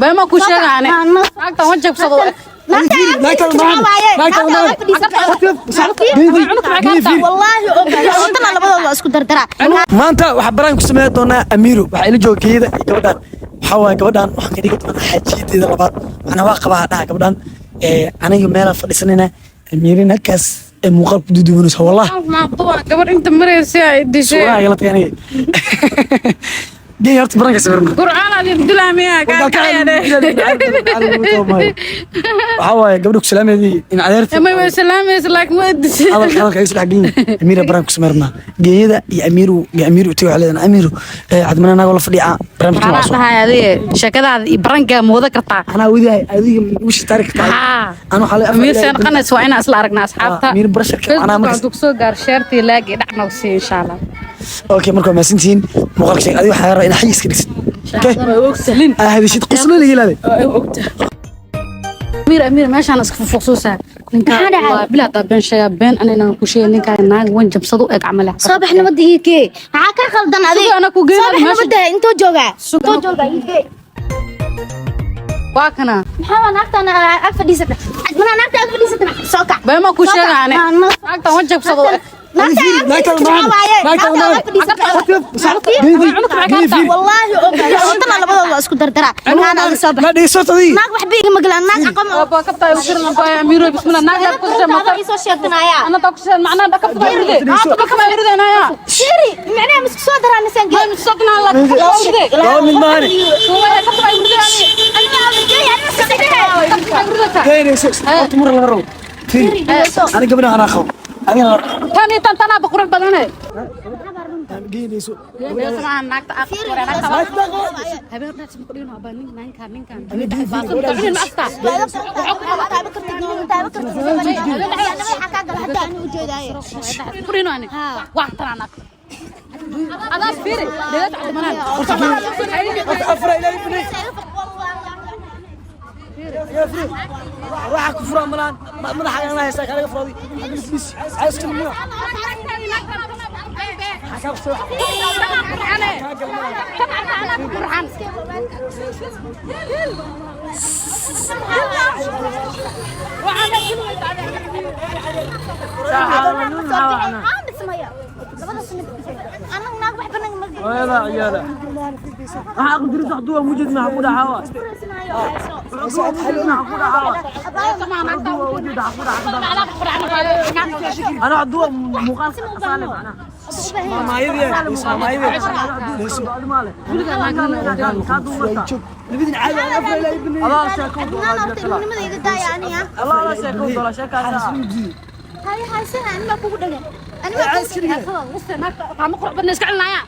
Bema ku sheegaane. Naagtan waan jabsado. Maanta waxaa baraan ku sameyn doonaa Amiiro. Waxaa ila jooga geeyada iyo gabadhan. Waxaa waaye gabadhan waxaan ka dhigi doonaa xaajiyadeeda labaad. Macnaa waa qabaa dhaha gabadhan. Aniga meelaan fadhiisanayna, Amiirin halkaas ay muuqaal ku duuduubanaysa, wallah. Gabar inta maraysa ay dishay. Suuraha igala tagay aniga. Geey horta baranka sawirna. Qur'aan aad dilamiya ka kacayade. Waxaa waaye gabadha ku salaameedii in adeerta. Ma way salaamaysa, laakiin waa dishay. Hadalka hadalka ay isdhex gelin. Amiira baraan ku sameyrnaa geeyada iyo Amiiru. Amiiru utay waxaa leedahay Amiiru Cadmana naagoo la fadhiya barnaamijkan waa Waxaa soo. dhahay adiga sheekadaada iyo barankaa mooda kartaa. Anaa wadahay, adiga wishi taari kartaa. Haa. Anu waxaa leeyahay Amiir seen qanays waa inaan isla aragnaa asxaabta. Amiir barasharka anaa Facebook markas. hadduu kusoo gaar sheertii laagi dhacna sii insha Allah. Okay, marka waa mahadsantihiin. Muuqaalka sheeg, adiga waxaa rabaa inaad xayiis ka dhigsid. Okay, Ogsalin. aa hadashid qoslo la yilaade. Amiir, Amiir, meeshaan iska fufuqsuusaa. Ninka Maxaa dhacay? waa bilaa taa been sheegaa, been anina ku sheegay ninka naag wan jabsado eg camal. Soo bax, nabadda ii kee. Maxaa ka qaldan adiga? Suga, ana ku geynaa Soo bax. meesha. Nabadda intuu joogaa? Suga, Intuu ana ku joogaa ii kee. Waa kana. Maxaa waa naagtan ag fadhiisata? Cadmana naagta ag fadhiisata, soo kac. Bema ku Soo kac. sheegaane. Naagtan wan jabsado eg. Wallaahi oo wadana labadooda waa isku dardaraa. Maxaan adiga soo bax. Ma dhegeyso adii. Naag waxba iga magalaan, naag aqoon. Waa kabtaa ugu filan baa Amiiro, bismillah, naag ku sheeg Runtaada ii soo sheegtanaya. Ana taa ku sheeg macnaa dhakabta baa iride. Dhakabta baa iride. Shiri, macnaha misku soo daraa misaan Ma misodna la iride. Laba mid maane. Suwaya kabta baa iride ani. Kabta baa iride. Geynayso horta mura lama rabo. Fiiri, ani gabadhan anaa qabo, adigana la rabo. Tan iyo tan tanaa qurux badane. Geynayso. Naagta naagta habeen dhaas ma kudhino abaa nin ninkan ninkan. Baasan ma asta. Kudhino ani. Wax tanaa naagta. Adaa fiiri, dhegaad cabdimanaan. Horta afra ilaahay bunay waxa ku furaa malaan madaxa ana haysaa kalaga furaadi bis cayska miyo xakaa ku soo. Qurxan. Waxaa aqdirin sax duwa mujid ma ku dhaxawa. Ana duwa muuqaal asaale macna maayadii maayadii labadin caadi aan afra ilaahay bunay. Ama qurux badna iska celinaya.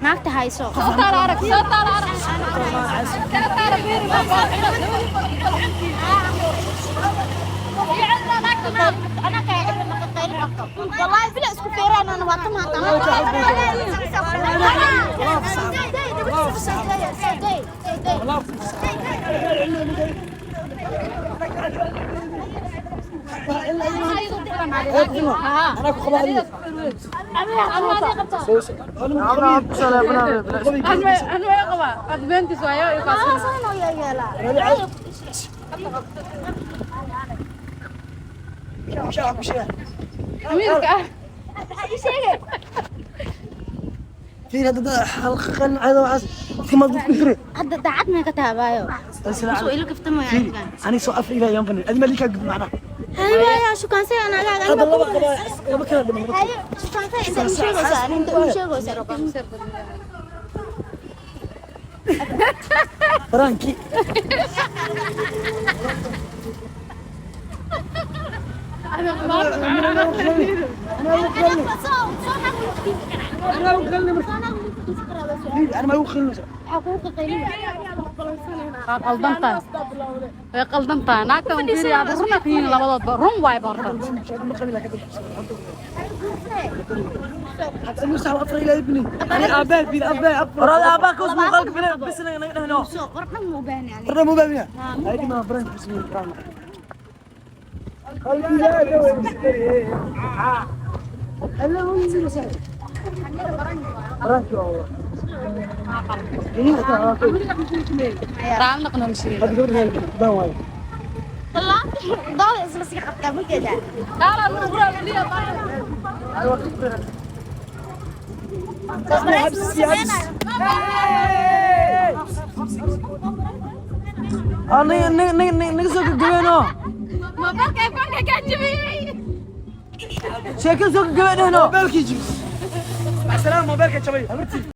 Naagta hayso. Soo taara arag, soo taara arag. Soo taara fiiri, ma والله بلا اسكو فيران انا واتم anaa ku qaba adiga. Anu way qabaa. Ad beentis waayo iyo kaas. Amiirka ah. Fiir hadda xalqan caado waxaas kama dadku fure. هذا دعت ما كتابايو سو إلو كفتما يعني. Ani soo afra ilaahay yaan banin adi ma liikaa gud macnaha. هاي يا شو كان سي انا hadda laba qaba, laba kala dhiman laba. هاي شو كان سي انت مش شيغوسا انت مش شيغوسا. Barankii. Ana ma ugu qalinaysa. Waa qaldan tahay. Way qaldan tahay. Naagtan fiiri aad run tihiin labadoodba. Run waay horta. Prank oo. Raal noqon nolosheeda. Hadda gabadha baan waayo. Wallaahi dooda isla sii qabtaa ma jeedaa. Habsi habsi. Ah, naga naga naga naga soo gabagabeeno. Moobilka iPhone-ka kaa jabiyey. Sheekada soo gabagabeeno. Moobilkii jibs. Mac salaam, moobilka jabay. Habartii.